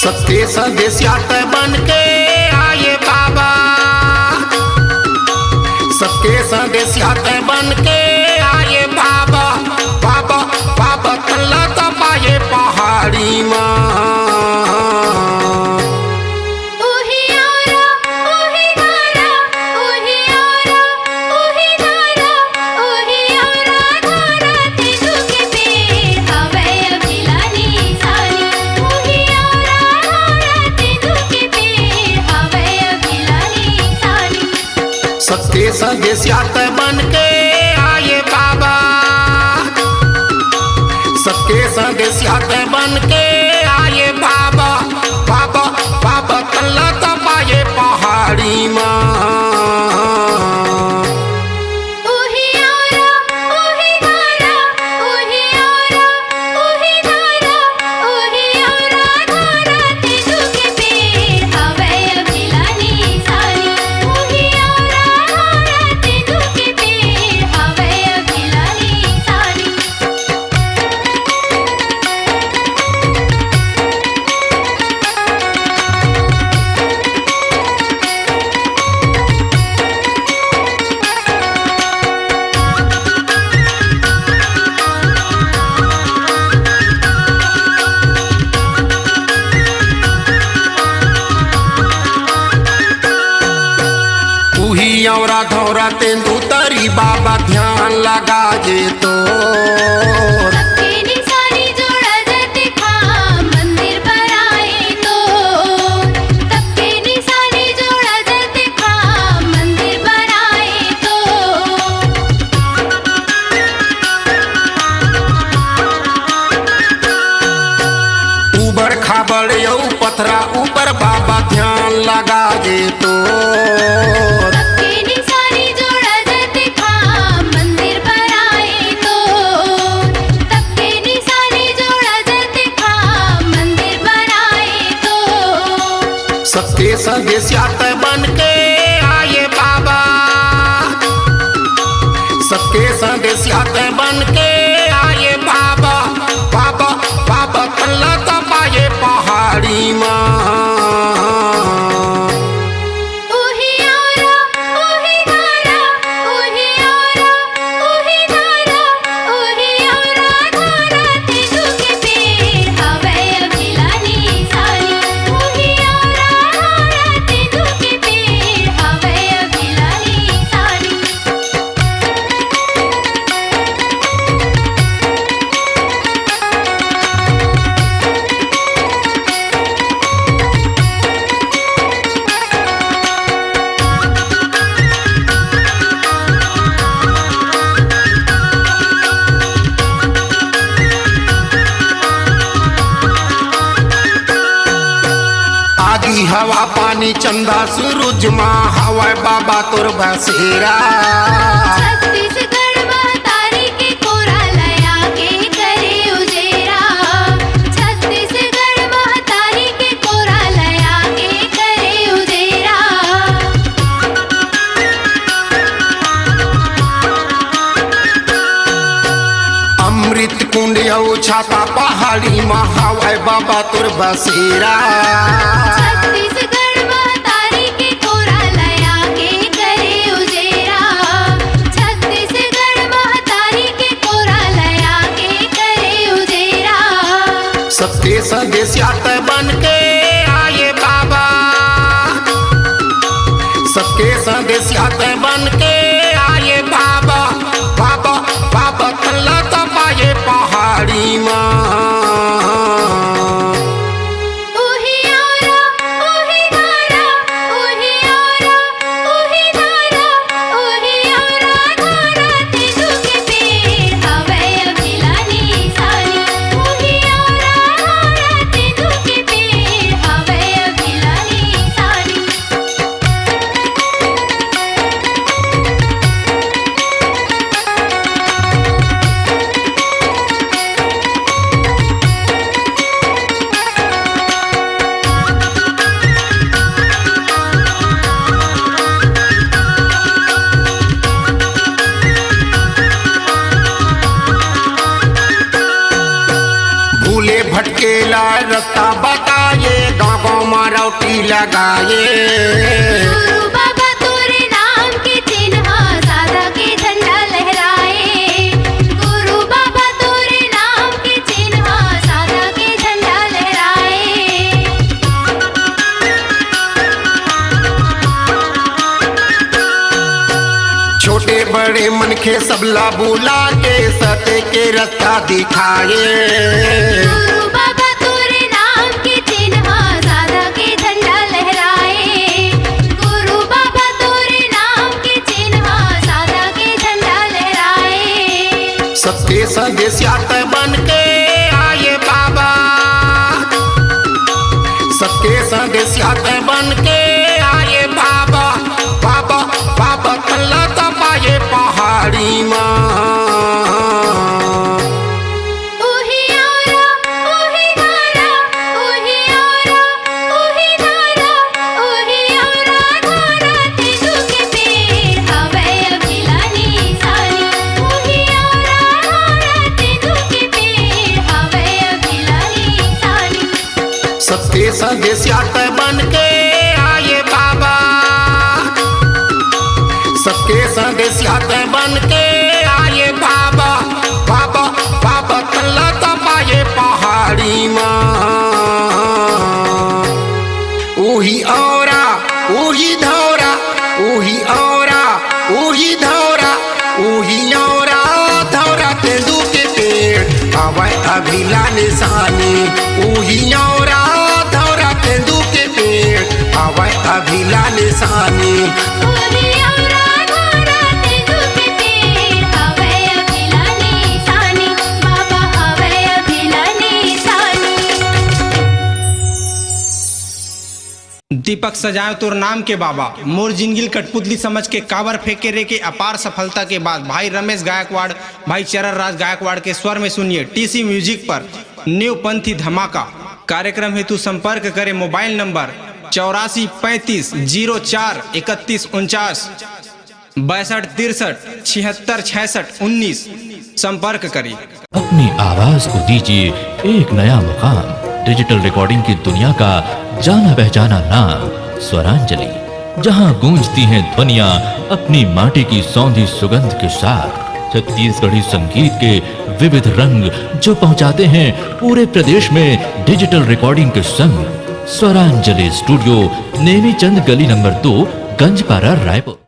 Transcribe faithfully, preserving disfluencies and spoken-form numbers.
सबके संदेसिया तैं बन के आए बाबा, सबके संदेसिया तैं बन के आए बाबा। बाबा, बाबा तल्ला दबाए पहाड़ी मा। सबके संदेसिया तैं बन के आए बाबा, सबके संदेसिया तैं बन के आए बाबा। बाबा, बाबा तल्ला दबाए पहाड़ी मा। उही औरा धौरा तेंदू तरी बाबा ध्यान लगा जे तो। उबड़ खाबड़ अउ पथरा ऊपर बाबा ध्यान लगा दे तो। सबके संदेसिया तैं बन के आए बाबा, सबके संदेसिया तैं बन के आए बाबा। बाबा, बाबा तल्ला दबाए पहाड़ी मा। आगी हवा पानी चंदा सूरज मा हवय बाबा तोर बसेरा। छत्तीसगढ़ महतारी के कोरा लया के करे उजेरा। छत्तीसगढ़ महतारी के कोरा लया के करे उजेरा। अमृत कुंड अउ छाता पहाड़ी मा हवय बाबा तोर बसेरा। छत्तीसगढ़ महतारी के कोरा लया के करे उजेरा। छत्तीसगढ़ महतारी के कोरा लया के करे उजेरा। सबके संदेसिया तैं बन के आए बाबा, सबके संदेसिया तैं बन के आए बाबा। बाबा, बाबा तल्ला दबाए पहाड़ी मा। भटकेला रस्ता बताए, गाँव गाँव म रौटी लगाए। गुरु बाबा तोरे नाम के चिन्ह, सादा के झंडा लहराए। गुरु बाबा तोरे नाम के चिन्ह, सादा के झंडा लहराए। छोटे बड़े मनखे सबला बुला के सत्य के रस्ता दिखाए। गुरु बाबा तोरे नाम के चिन्ह, सादा के झंडा लहराए। गुरु बाबा तोरे नाम के चिन्ह, सादा के झंडा लहराए। सबके संदेश यात बन के आए बाबा, सबके संदेश यात बन के आए बाबा। बाबा, बाबा तल्ला तपाए पहाड़ी मा। उही औरा, उही धारा, उही औरा, उही धारा, उही औरा धारा, तेंदू के पेड़ हवय अभिला निशानी। उही औरा धारा, तेंदू के पेड़ हवय अभिला निशानी। सबके संदेश यात बन के आए बाबा, सबके संदेश यात बन के आए बाबा। बाबा, बाबा तल्ला तपाए पहाड़ी मा। उही औरा, उही धौरा, उही औरा, उही धौरा, उही औरा धौरा तेंदू के पेड़ हवय अभिला निशानी। उही औरा धौरा तेंदू के पेड़ हवय अभिला निशानी। उही औरा धौरा तेंदू के पेड़ हवय अभिला निशानी। बाबा हवय अभिला निशानी। दीपक सजाए तोर नाम के बाबा, मोर जिंदगी ल कठपुतली समझ के काबर फेंके रे के अपार सफलता के बाद भाई रमेश गायकवाड़, भाई चरण राज गायकवाड़ के स्वर में सुनिए टीसी म्यूजिक पर न्यू पंथी धमाका। कार्यक्रम हेतु संपर्क करें मोबाइल नंबर चौरासी पैंतीस जीरो चार इकतीस उनचास, बासठ तिरसठ छिहत्तर छियासठ उन्नीस। संपर्क करें। अपनी आवाज को दीजिए एक नया मुकाम। डिजिटल रिकॉर्डिंग की दुनिया का जाना पहचाना नाम स्वरांजलि, जहां गूंजती हैं ध्वनियां अपनी माटी की सौंधी सुगंध के साथ। छत्तीसगढ़ी संगीत के विविध रंग जो पहुंचाते हैं पूरे प्रदेश में डिजिटल रिकॉर्डिंग के संग। स्वरांजलि स्टूडियो, नेमीचंद गली नंबर दो, गंजपारा, रायपुर।